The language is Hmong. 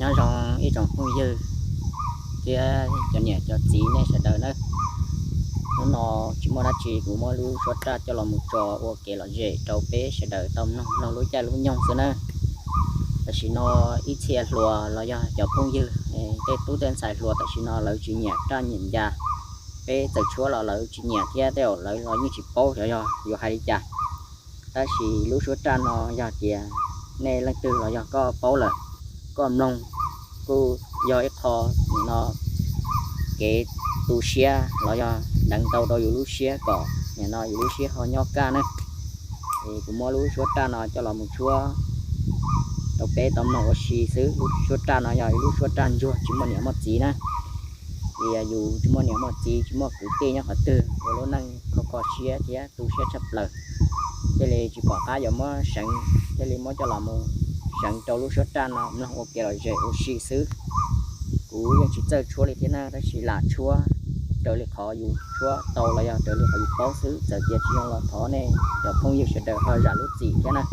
Nyob zoo ib tsoom phooj ywg thiab cov niam cov txiv nej sawv daws nawb. Hnub no tsis muaj dab tsi, kuv muab lub suab raj coj los mus tso ua kev lom zem rau peb sawv daws tau mloog mloog lub caij lub nyoog xwb nawb. Tam sim no ib txhia hluas los yog cov phooj ywg, tej tub tej ntxhais hluas tam sim no lawv tsis nyiam raj nyiam ncas peb txawm tshuab los lawv tsis nyiam thiab tej zaum lawv los yeej tsis paub xyov yog yuav hais li cas. Tab sis lub suab raj no yog tias nej leej twg los yog koj paub lawm, koj mloog kuj yog ib qho nim no kev tu siab los yog deev tau rau yus lub siab kom nim no yus lub siab ho nyob kaj na. Es kuv muab lub suab raj no coj los mus tshuab rau peb tau mloog ua si xwb. Lub suab raj no yog ib lub suab raj ntsuag tsis muaj niam muaj txiv na. Tias yus tsis muaj niam muaj txiv, tsis muaj kwv tij nyob qhov twg, ua lub neej kho kho siab thiab tu siab tshaj plaws, thiaj li tsis pom qab yuav muab seev, thiaj li muab coj los mus seev rau lub suab raj no mloog ua kev lom zem ua si xwb. Kuv yeej tsis txawj tshuab li thiab na, tab sis lam tshuab raws li qhov yus tshuab tau los yog raws li qhov yus paub xwb. Txawm tias tsis zoo los thov nej cov phooj ywg sawv daws ho zam lub txim thiab na.